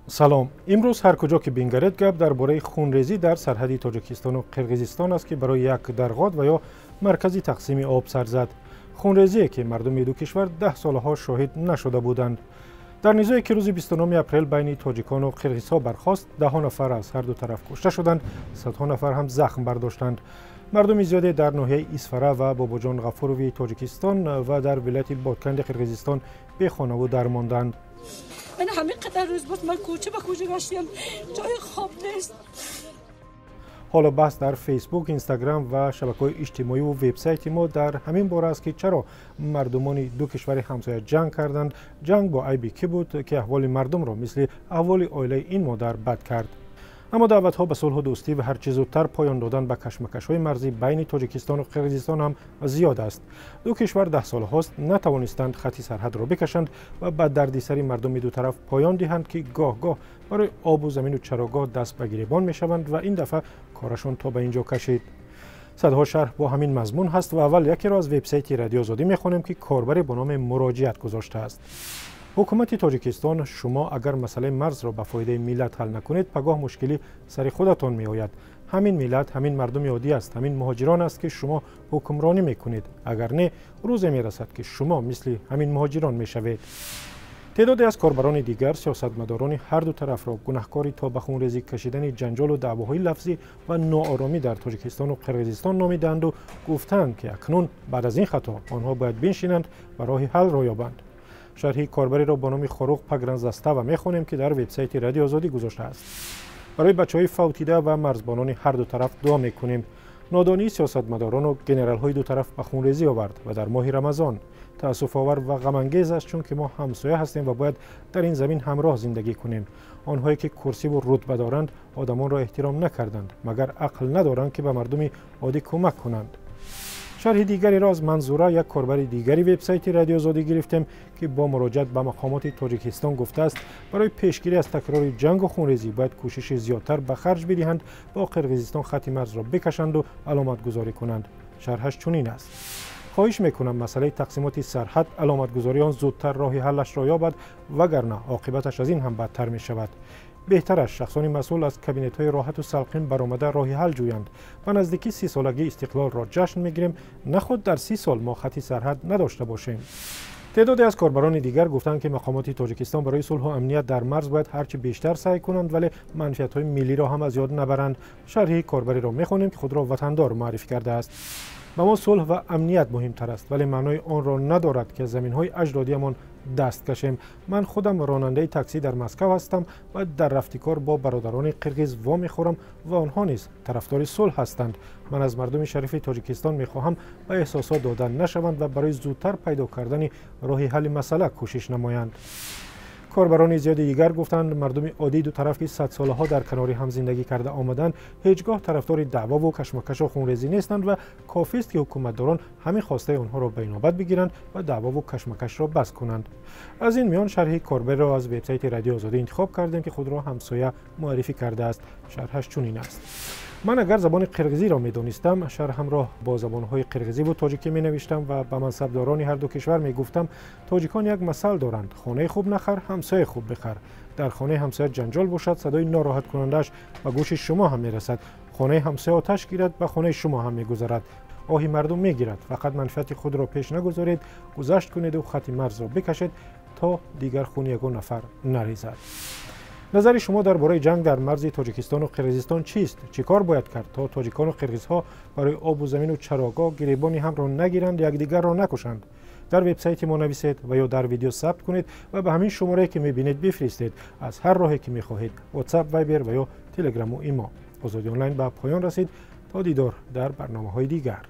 Салом. Имрӯз ҳар куҷо ки бингаред, гап дар бораи хунрезӣ дар сарҳади Тоҷикистону Қирғизистон аст, ки барои як дарғот ва ё маркази тақсими об сар зад. Хунрезие, ки мардуми ду кишвар 10 солаҳо шоҳид нашуда буданд. Дар низое, ки рӯзи 29 апрел байни тоҷикону қирғизҳо бархост, даҳҳо нафар аз ҳар ду тараф кушта шуданд, садҳо нафар ҳам захм бардоштанд. Мардуми зиёде дар ноҳияи Исфара ва Бобоҷон Ғафурови Тоҷикистон ва дар вилояти Ботканди Қирғизистон бехонаву дар монданд. Ман ҳамин қадар рӯз боз ман кӯча ба кӯча гаштем, ҷои хоб нест. Ҳоло баҳс дар Фейсбук, Инстаграм ва шабакаҳои иҷтимоиву вебсайти мо дар ҳамин бора аст, ки чаро мардумони ду кишвари ҳамсоя ҷанг карданд, ҷанг бо айби кӣ буд, ки аҳволи мардумро мисли аҳволи оилаи ин модар бад кард. Аммо даъватҳо ба сулҳу дӯстӣ ва ҳарчи зудтар поён додан ба кашмакашҳои марзӣ байни Тоҷикистону Қирғизистон ҳам зиёд аст. Ду кишвар 10 солаҳост натавонистанд хати сарҳадро бикашанд ва ба дардисари мардуми ду тараф поён диҳанд, ки гоҳ-гоҳ барои обу замину чарогоҳ даст ба гиребон мешаванд ва ин дафъа корашон то ба ин ҷо кашид. Садҳо шарҳ бо ҳамин мазмун ҳаст ва аввал якеро аз вебсайти Радиои Озодӣ мехонем, ки корбаре бо номи Муроҷиат гузоштааст: «Ҳукумати Тоҷикистон, шумо агар масъалаи марзро ба фоидаи миллат ҳал накунед, пагоҳ мушкилӣ сари худатон меояд. Ҳамин миллат, ҳамин мардуми оддӣ аст, ҳамин муҳоҷирон аст, ки шумо ҳукмронӣ мекунед. Агар не, рӯзе мерасад, ки шумо мисли ҳамин муҳоҷирон мешавед». Теъдоде аз корбарони дигар сиёсатмадорони ҳар ду тарафро гунаҳкори то ба хунрезӣ кашидани ҷанҷолу даъвоҳои лафзӣ ва нооромӣ дар Тоҷикистону Қирғизистон номидаанду гуфтаанд, ки акнун баъд аз ин хато онҳо бояд биншинанд ва роҳи ҳалро ёбанд. Шарҳи корбареро бо номи Хоруғ Погранзастава мехонем, ки дар вебсайти Радиои Озодӣ гузоштааст: «Барои бачаҳои фавтида ва марзбонони ҳар ду тараф дуо мекунем. Нодонии сиёсатмадорону генералҳои ду тараф ба хунрезӣ овард ва дар моҳи Рамазон. Таассуфовар ва ғамангез аст, чунки мо ҳамсоя ҳастем ва бояд дар ин замин ҳамроҳ зиндагӣ кунем. Онҳое, ки курсиву рутба доранд, одамонро эҳтиром накарданд. Магар ақл надоранд, ки ба мардуми оддӣ кӯмак кунанд?» Шарҳи дигареро аз Манзура, як корбари дигари вебсайти Радиои Озодӣ, гирифтем, ки бо муроҷиат ба мақомоти Тоҷикистон гуфтааст, барои пешгирӣ аз такрори ҷангу хунрезӣ бояд кӯшиши зиёдтар ба харҷ бидиҳанд, бо Қирғизистон хати марзро бикашанду аломатгузорӣ кунанд. Шарҳаш чунин аст: «Хоҳиш мекунам, масъалаи тақсимоти сарҳад, аломатгузории он зудтар роҳи ҳаллашро ёбад, вагарна оқибаташ аз ин ҳам бадтар мешавад. Беҳтар аст шахсони масъул аз кабинетҳои роҳату салқин баромада роҳи ҳал ҷӯянд. Ба наздикӣ 30-солагии истиқлолро ҷашн мегирем. Наход дар 30 сол мо хати сарҳад надошта бошем». Теъдоде аз корбарони дигар гуфтанд, ки мақомоти Тоҷикистон барои сулҳу амният дар марз бояд ҳарчи бештар саъй кунанд, вале манфиатҳои миллиро ҳам аз ёд набаранд. Шарҳи корбареро мехонем, ки худро Ватандор муаррифӣ кардааст: «Ба мо сулҳ ва амният муҳимтар аст, вале маънои онро надорад, ки аз заминҳои аҷдодиамон даст кашем. Ман худам ронандаи таксӣ дар Москав ҳастам ва дар рафтикор бо бародарони қирғиз вомехӯрам ва онҳо низ тарафдори сулҳ ҳастанд. Ман аз мардуми шарифи Тоҷикистон мехоҳам, ба эҳсосот дода нашаванд ва барои зудтар пайдо кардани роҳи ҳалли масъала кӯшиш намоянд». Корбарони зиёди дигар гуфтанд, мардуми оддии ду тараф, ки садсолаҳо дар канори ҳам зиндагӣ карда омаданд, ҳеҷ гоҳ тарафдори даъвову кашмакашу хунрезӣ нестанд ва кофист, ки ҳукуматдорон ҳамин хостаи онҳоро ба инобат бигиранд ва даъвову кашмакашро бас кунанд. Аз ин миён шарҳи корбареро аз вебсайти Радиои Озодӣ интихоб кардем, ки худро Ҳамсоя муаррифӣ кардааст. Шарҳаш чунин аст: «Ман агар забони қирғизиро медонистам, шарҳамро бо забонҳои қирғизиву тоҷикӣ менавиштам ва ба мансабдорони ҳар ду кишвар мегуфтам: тоҷикон як масал доранд: хонаи хуб нахар, ҳамсояи хуб бихар. Дар хонаи ҳамсоя ҷанҷол бошад, садои нороҳаткунандааш ба гӯши шумо ҳам мерасад. Хонаи ҳамсоя оташ гирад, ба хонаи шумо ҳам мегузарад, оҳи мардум мегирад. Фақат манфиати худро пеш нагузоред, гузашт кунеду хати марзро бикашед, то дигар хуни ягон нафар нарезад». Назари шумо дар бораи ҷанг дар марзи Тоҷикистону Қирғизистон чист? Чӣ кор бояд кард, то тоҷикону қирғизҳо барои обу замину чарогоҳ гиребони ҳамро нагиранд, якдигарро накушанд? Дар вебсайти мо нависед ва ё дар видео сабт кунед ва ба ҳамин шуморае, ки мебинед, бифиристед, аз ҳар роҳе ки мехоҳед: Ватсап, Вайбер ва ё Телеграму Имо. Озодӣ онлайн ба поён расид. То дидор дар барномаҳои дигар.